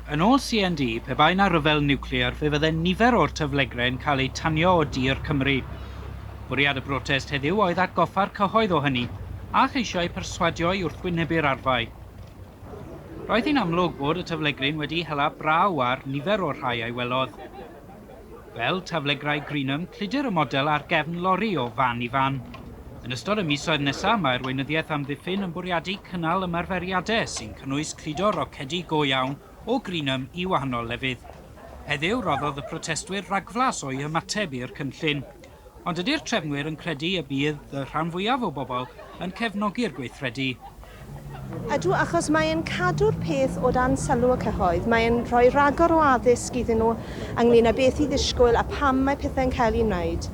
Yn ôl CND, pe bai 'na ryfel niwclear fe fydde nifer o'r taflegrau'n cael eu tanio o dir Cymru. Bwriad y brotest heddiw oedd atgoffa'r cyhoedd o hynny, a cheisio eu perswadio i wrthwynebu'r arfau. Roedd hi'n amlwg bod y taflegryn wedi hela braw ar nifer o'r rhai a'i welodd. Fel taflegrau Greenham, cludir y model ar gefn lori o fan i fan. Yn ystod y misoedd nesaf, mae'r Weinyddiaeth Amddiffyn yn bwriadu cynnal ymarferiadau sy'n cynnwys cludo rocedi go iawn o Greenham i wahanol lefydd. Heddiw, rhoddodd y protestwyr ragflas o'u hymateb i'r cynllun. Ond ydy'r trefnwyr yn credu y bydd y rhan fwyaf o bobl yn cefnogi'r gweithredu? Ydw, achos mae'n cadw'r peth o dan sylw y cyhoedd. Mae'n rhoi rhagor o addysg iddyn nhw ynglyn â beth i ddisgwyl a pam mae pethau'n cael ei wneud.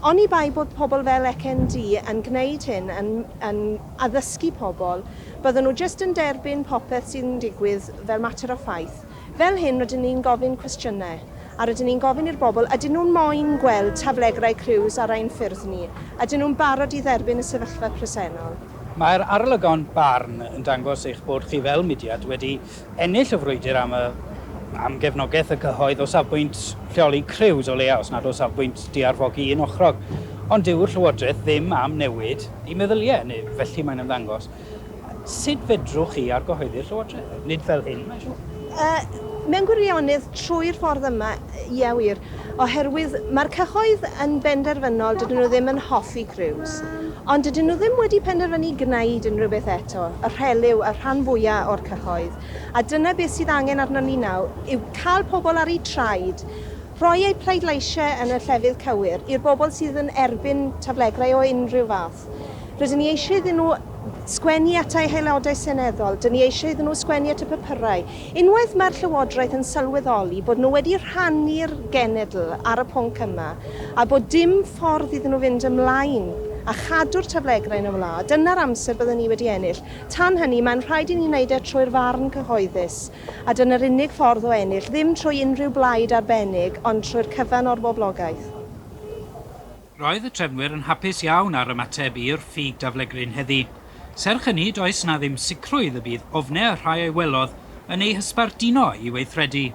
Oni bai bod pobl fel CND yn gwneud hyn, yn, yn addysgu pobl, byddwn nhw jyst yn derbyn popeth sydd yn digwydd fel mater o ffaith. Fel hyn, rydyn ni'n gofyn cwestiynau, a rydyn ni'n gofyn i'r bobl, ydyn nhw'n moyn gweld taflegrau Cruise ar ein ffyrdd ni? Ydyn nhw'n barod i dderbyn y sefyllfa presennol? Mae'r arolygon barn yn dangos eich bod chi fel mudiad wedi ennill y frwydr am y am gefnogaeth y cyhoedd o safbwynt lleoli Cruise o leia, os nad o safbwynt diarfogi un ochrog. Ond dyw'r Llywodraeth ddim am newid i meddyliau, neu felly mae'n ymddangos. Sut fedrwch chi argyhoeddi'r Llywodraeth? Nid fel hyn, mae'n siŵr. Mewn gwirionedd, trwy'r ffordd yma, ie wir, oherwydd mae'r cyhoedd yn benderfynol, dydyn nhw ddim yn hoffi Cruise. Ond dydyn nhw ddim wedi penderfynu gwneud unrhyw beth eto, y rhelyw, y rhan fwyaf o'r cyhoedd. A dyna beth sydd angen arnon ni nawr, yw cael pobl ar eu traed, rhoi eu pleidleisiau yn y llefydd cywir i'r bobl sydd yn erbyn taflegrau o unrhyw fath. Rydyn ni eisiau iddyn nhw sgwennu at eu haelodau seneddol, dyn ni eisiau iddyn nhw sgwennu at y papurau. Unwaith mae'r Llywodraeth yn sylweddoli bod nhw wedi rhannu'r genedl ar y pwnc yma a bod dim ffordd iddyn nhw fynd ymlaen a chadw'r taflegrau yn y wlad, dyna'r amser byddwn ni wedi ennill. Tan hynny, mae'n rhaid i ni wneud e trwy'r farn cyhoeddus, a dyna'r unig ffordd o ennill, ddim trwy unrhyw blaid arbennig, ond trwy'r cyfan o'r boblogaeth. Roedd y trefnwyr yn hapus iawn â'r ymateb i'r ffug daflegryn heddi. Serch hynny, does 'na ddim sicrwydd y bydd ofnau y rhai a'i welodd yn eu hysbarduno i weithredu.